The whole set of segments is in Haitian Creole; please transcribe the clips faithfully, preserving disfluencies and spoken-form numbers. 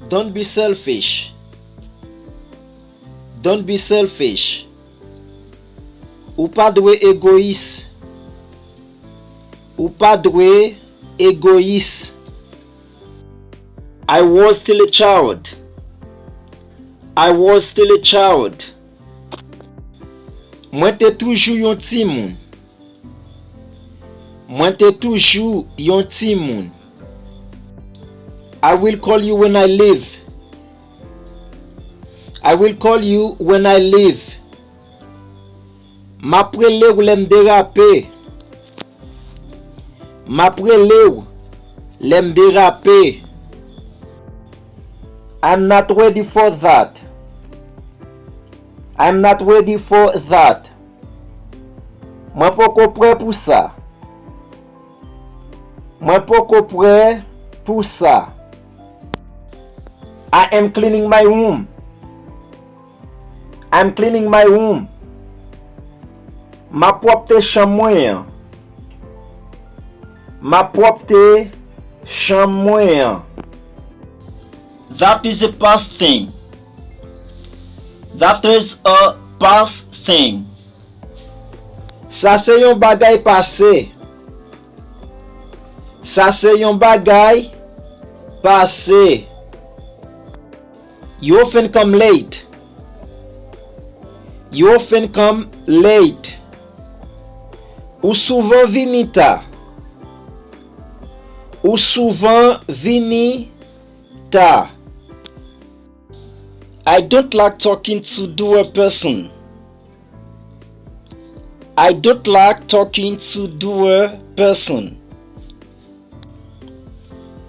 Don't be selfish. Don't be selfish. Ou pa dwe egoyis. Ou pa dwe egoyis. I was still a child. I was still a child. Mwen te toujou yon timoun. Mwen te toujou yon timoun. I will call you when I leave. I will call you when I leave. M ap rele w lè m derape. M ap rele w lè m derape. I'm not ready for that. I'm not ready for that. Mwen poko prè pou sa. Mwen poko prè pou sa. I am cleaning my room. I'm cleaning my room. M ap pwòpte chanm mwen an. M ap pwòpte chanm mwen an. That is a past thing. That is a past thing. Sa se yon bagay pase. Sa se yon bagay pase. You often come late. You often come late. Ou souvan vini ta. Ou souvan vini ta. I don't like talking to doer person. I don't like talking to doer person.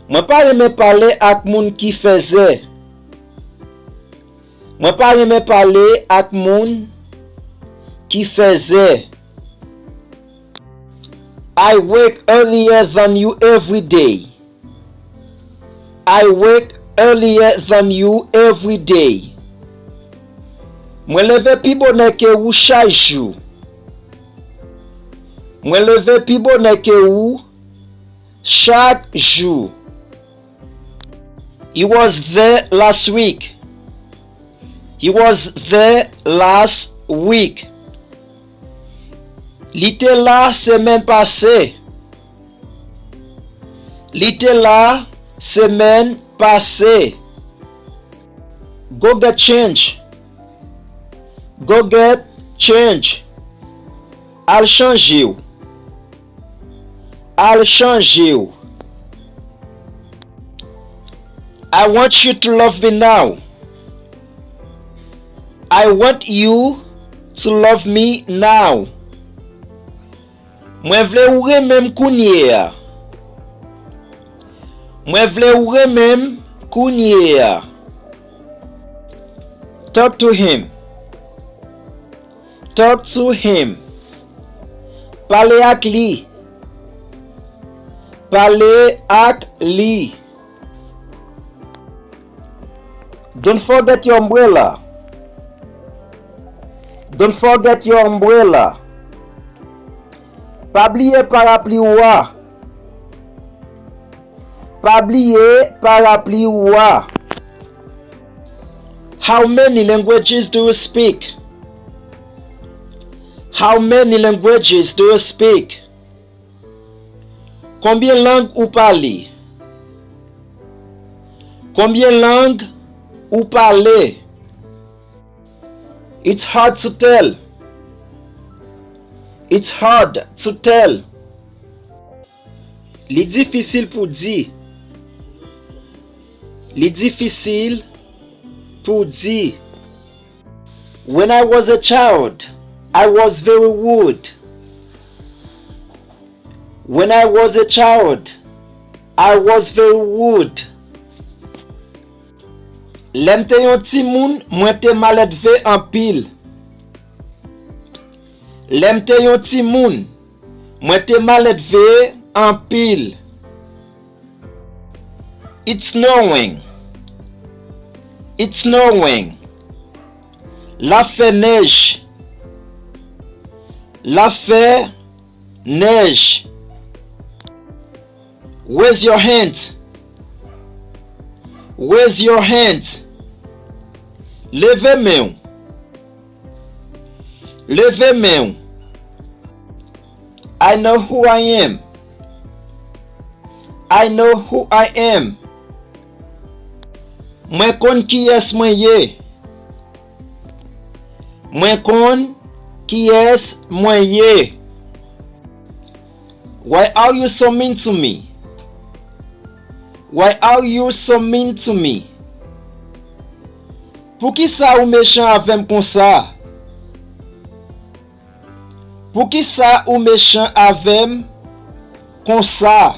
Mwen pa renmen pale ak moun ki fèzè. Mwen pa renmen pale ak moun ki fèzè. I wake earlier than you every day. I wake earlier than you every day. Mwen leve pi bonè ke ou chak jou. Mwen leve pi bonè ke ou chak jou. He was there last week. He was there last week. Li te la semèn pase. Li te la semèn pase. Go get change. Go get change. Al chanje w. Al chanje w. I want you to love me now. I want you to love me now. Mwen vle ou renmen m kounye a. Mwen vle ou renmen m kounye a. Talk to him. Talk to him. Pale ak li. Pale ak li. Don't forget your umbrella. Don't forget your umbrella. Pa bliye parapli w a. Pa bliye parapli w a. How many languages do you speak? How many languages do you speak? Konbyen lang ou pale? Konbyen lang ou pale? It's hard to tell. It's hard to tell. Li difisil pou di. Li difisil pou di. When I was a child, I was very rude. When I was a child, I was very rude. Lè m te yon timoun, mwen te malèdve anpil. Lè m te yon timoun, mwen te malèdve anpil. It's snowing. It's snowing. L ap fè nèj. L ap fè nèj. Raise your hands. Raise your hand. Leve men w. Leve men w. I know who I am. I know who I am. Mwen konn kiyès mwen ye. Mwen konn kiyès mwen ye. Why are you so mean to me? Why are you so mean to me? Poukisa ou mechan avè m konsa? Poukisa ou mechan avè m konsa?